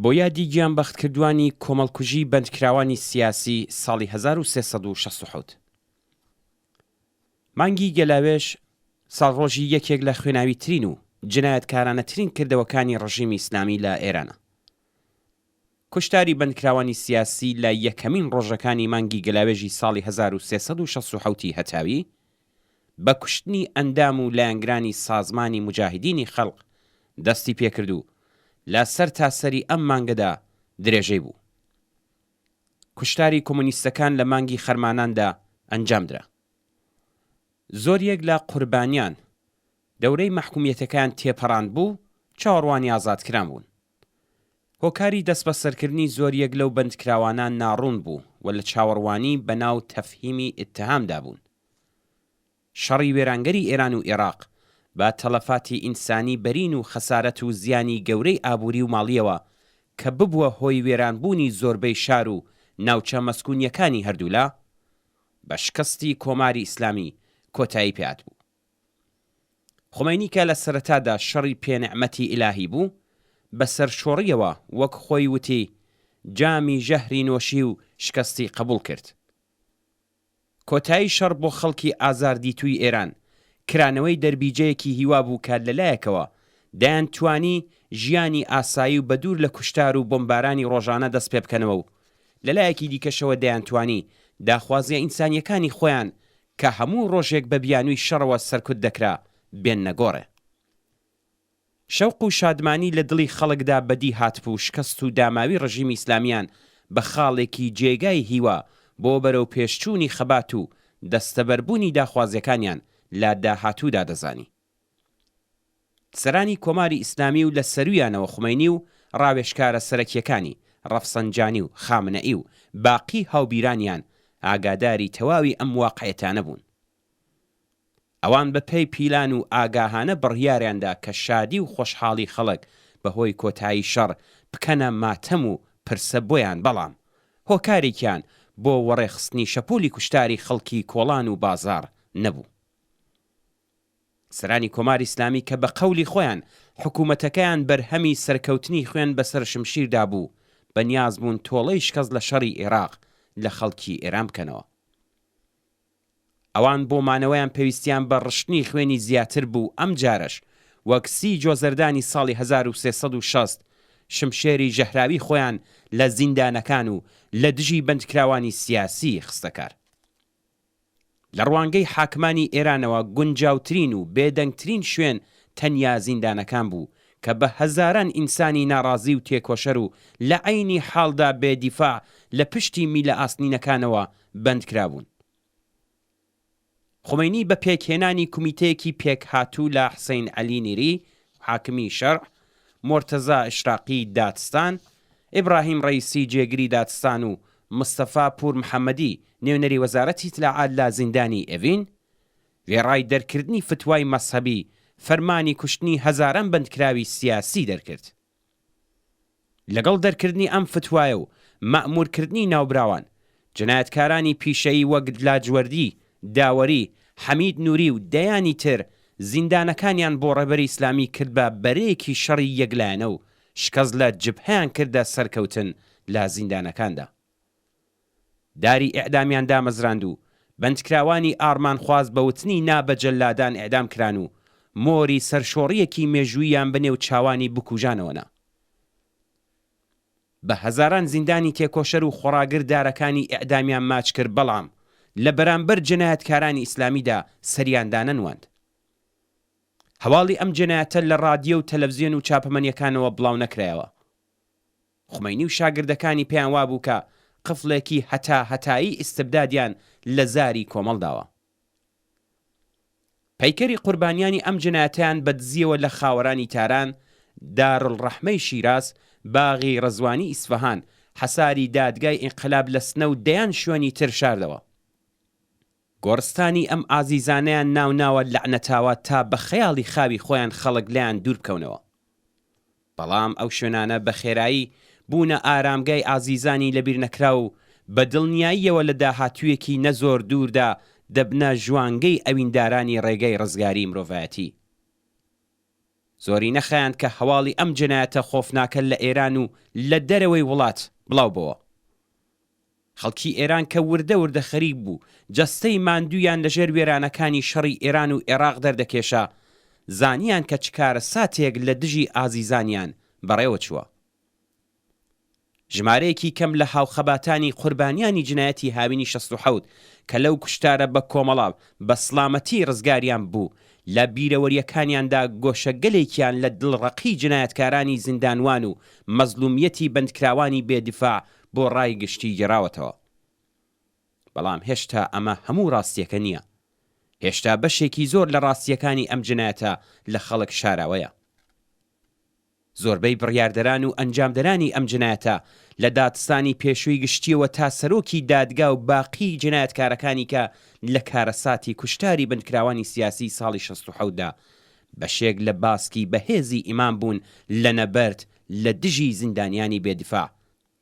بۆ یادی گیانبەختکردووانی کۆمەڵکوژی بەندکراوانی سیاسی ساڵی 1367. مانگی گەلاوێژ ساڵڕۆژی یەکێک لە خوێناویترین و جنایەتکارانەترین کردەوەکانی ڕژیمی ئیسلامی لە ئێرانە. کوشتاری بەندکراوانی سیاسی لە یەکەمین ڕۆژەکانی مانگی گەلاوێژی ساڵی 1367 ی هەتاوی بە کوشتنی ئەندام و لایەنگرانی سازمانی موجاهیدینی خەلق دەستی پێکرد و لە سەرتاسەری ئەم مانگەدا درێژەی بوو. کوشتاری کۆمۆنیستەکان لە مانگی خەرماناندا ئەنجام درا. زۆریەک لە قوربانیان دەورەی مەحکومیەتەکەیان تێپەڕاندبوو، چاوەڕوانی ئازادکران بوون. هۆکاری دەستبەسەرکردنی زۆریەک لەو بەندکراوانە ناڕوون بوو و لە چاوەڕوانی بەناو تەفهیمی ئیتهامدا بوون. شەڕی وێرانگەری ئێران و ئێڕاق بە تەڵەفاتی ئینسانی بەرین و خەسارەت و زیانی گەورەی ئابووری و ماڵییەوە کە ببووە هۆی وێرانبوونی زۆربەی شار و ناوچە مەسکوونییەکانی هەردوولا، بە شکستی کۆماری ئیسلامی کۆتایی پێ هاتبوو. خومەینی کە لە سەرەتادا شەڕی پێ نعمەتی ئیلاهی بوو، بە سەرشۆڕییەوە وەک خۆی وتی جامی ژەهری نۆشی و شکستی قەبووڵ کرد. کۆتایی شەڕ بۆ خەڵکی ئازاردیتووی ئێران، کرانەوەی دەربیجەیەکی هیوا بوو کە لە لایەکەوە دەیانتوانی ژیانی ئاسایی و بەدوور لە کوشتار و بۆمبارانی ڕۆژانە دەست پێ بکەنەوە و لە لایەکی دیکەشەوە دەیانتوانی داخوازییە ئینسانییەکانی خۆیان کە هەموو ڕۆژێک بە بیانووی شەڕەوە سەرکوت دەکرا بێننە گۆڕێ. شەوق و شادمانی لە دڵی خەڵکدا بەدی هاتبوو شکەست و داماوی ڕژیمی ئیسلامیان بە خاڵێکی جێگای هیوا بۆ بەرەو پێشچوونی خەبات و دەستەبەربوونی داخوازیەکانیان لە داهاتوودا دەزانی. سەرانی کۆماری ئیسلامی و لە سەروویانەوە خومەینی و ڕاوێژکارە سەرەکیەکانی ڕەفسەنجانی و خامنەئی و باقی هاوبیرانیان ئاگاداری تەواوی ئەم واقعیەتانە بوون. ئەوان بە پێی پیلان و ئاگاهانە بڕیاریان دا کە شادی و خۆشحاڵی خەڵک بە هۆی کۆتایی شەڕ بکەنە ماتەم و پرسە بۆیان بەڵام هۆکارێکیان بۆ وەڕێخستنی شەپۆلی کوشتاری خەڵکی کۆڵان و بازاڕ نەبوو. سەرانی کۆماری ئیسلامی کە بە قەولی خۆیان حکوومەتەکەیان بەرهەمی سەرکەوتنی خوێن بەسەر شمشیردا بوو بە نیاز بوون تۆڵەی شکەست لە شەڕی ئێراق لە خەڵکی ئێران بکەنەوە. ئەوان بۆ مانەوەیان پێویستیان بە ڕشتنی خوێنی زیاتر بوو، ئەمجارەش وەک سی جۆزەردانی ساڵی 1360 شمشێری ژەهراوی خۆیان لە زیندانەکان و لە دژی بەندکراوانی سیاسی خستە کار. لە ڕوانگەی حاکمانی ئێرانەوە گونجاوترین و بێدەنگترین شوێن تەنیا زیندانەکان بوو کە بە هەزاران ئینسانی ناڕازی و تێکۆشەر و لە عەینی حاڵدا بێ دیفاع لە پشتی میلە ئاسنینەکانەوە بەند کرابوون. خومەینی بە پێکهێنانی کومیتەیەکی پێکهاتوو لە حسەین عەلی نیری، حاکمی شەرع، مۆرتەزا ئیشراقی دادستان، ئیبراهیم ڕەیسی جێگری دادستان و مستەفا پوور محەمەدی نوێنەری وەزارەتی ئیتلاعات لە زیندانی ئێڤین، وێڕای دەرکردنی فتوای مەزهەبی، فەرمانی کوشتنی هەزاران بەندکراوی سیاسی دەرکرد. لەگەڵ دەرکردنی ئەم فتوایە و مەئموورکردنی ناوبراوان، جەنایەتکارانی پیشەیی وەک لاجوەردی، داوەری، حەمید نووری و دەیانی تر زیندانەکانیان بۆ ڕێبەری ئیسلامی کرد بە بەرەیەکی شەڕی یەکلایەنە و شکەست لە جبهەیان کردە سەرکەوتن لە زیندانەکاندا. داری ئیعدامیان دامەزراند و بەندکراوانی ئاڕمانخواز بە وتنی نا بە جەللادان ئیعدام کران و مۆری سەرشۆڕییەکی مێژووییان بە نێو چاوانی بکوژانەوە نا. بە هەزاران زیندانی تێکۆشەر و خۆڕاگر دارەکانی ئیعدامیان ماچ کرد بەڵام لە بەرامبەر جەنایەتکارانی ئیسلامیدا سەریان دانەنواند. هەواڵی ئەم جەنایەتە لە ڕادیۆ و تەلەفزیۆن و چاپەمەنیەکانەوە بڵاو نەکرایەوە. خومەینی و شاگردەکانی پێیان وابوو کە قفڵێکی هەتا هەتایی ئیستبدادیان لە زاری کۆمەڵ داوە. پەیکەری قوربانیانی ئەم جەنایەتەیان بە دزییەوە لە خاوەرانی تاران، دارالرحمەی شیراز، باغی ڕەزوانی ئیسفەهان، حەساری دادگای ئینقلاب لە سنە و دەیان شوێنی تر شاردەوە. گۆڕستانی ئەم ئازیزانەیان ناو ناوە لەعنەتاوە تا بە خەیاڵی خاوی خۆیان خەڵک لێیان دوور بکەونەوە. بەڵام ئەو شوێنانە بە خێرایی بوونە ئارامگای ئازیزانی لەبیرنەکراو و بە دڵنیاییەوە لە داهاتوویەکی نە زۆر دووردا دەبنە ژوانگەی ئەویندارانی ڕێگای ڕزگاریی مرۆڤایەتی. زۆری نەخایاند کە هەواڵی ئەم جەنایەتە خۆفناکە لە ئێران و لە دەرەوەی وڵات بڵاو بۆوە. خەڵکی ئێران کە وردە وردە خەریک بوو جەستەی ماندوویان لە ژێر وێرانەکانی شەڕی ئێران و ئێڕاق دەردەکێشا، زانیان کە چ کارەساتێک لە دژی ئازیزانیان بەڕێوە چووە. ژمارەیەکی کەم لە هاوخەباتانی قوربانیانی جنایەتی هاوینی 67 کە لەو کوشتارە بە کۆمەڵە بە سڵامەتی ڕزگاریان ببوو، لە بیرەوەرییەکانیاندا گۆشەگەلێکیان لە دڵڕەقیی جنایەتکارانی زیندانوان و مەزلوومیەتی بەندکراوانی بێ دیفاع بۆ ڕای گشتی گێڕاوەتەوە. بەڵام هێشتا ئەمە هەموو ڕاستییەکە نییە. هێشتا بەشێکی زۆر لە ڕاستییەکانی ئەم جنایەتە لە خەڵک شاراوەیە. زۆربەی بڕیاردەران و ئەنجامدەرانی ئەم جنایەتە، لە دادستانی پێشووی گشتییەوە تا سەرۆکی دادگا و باقیی جنایەتکارەکانی کە لە کارەساتی کوشتاری بەندکراوانی سیاسیی ساڵی 67 دا بەشێک لە باسکی بەهێزی ئیمام بوون لە نەبەرد لە دژی زیندانیانی بێ دیفاع،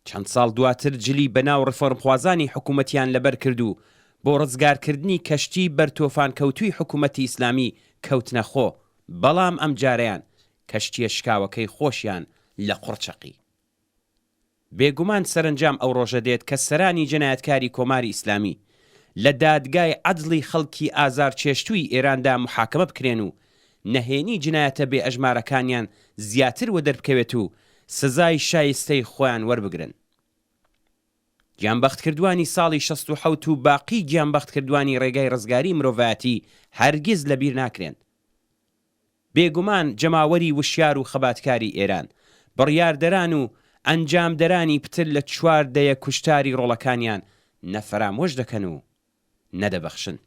چەند ساڵ دواتر جلی بەناو ڕیفۆرمخوازانی حکوومەتیان لەبەر کرد و بۆ ڕزگارکردنی کەشتیی بەر تۆفانکەوتووی حکوومەتی ئیسلامی کەوتنە خۆ، بەڵام ئەمجارەیان کەشتییە شکاوەکەی خۆشیان لە قوڕ چەقی. بێگومان سەرەنجام ئەو ڕۆژە دێت کە سەرانی جەنایەتکاری کۆماری ئیسلامی لە دادگای عەدڵی خەڵکی ئازارچێشتووی ئێراندا موحاکەمە بکرێن و نەهێنی جنایەتە بێ ئەژمارەکانیان زیاتر وەدەربکەوێت و سزای شایستەی خۆیان وەربگرن. گیانبەختکردوانی ساڵی 67 و باقی گیانبەختکردوانی ڕێگای ڕزگاری مرۆڤایەتی هەرگیز لەبیر ناکرێن. بێگومان جەماوەری وشیار و خەباتکاری ئێران، بڕیاردەران و ئەنجامدەرانی پتر لە چوار دەیە کوشتاری ڕۆڵەکانیان نە فەرامۆش دەکەن و نە دەبەخشن.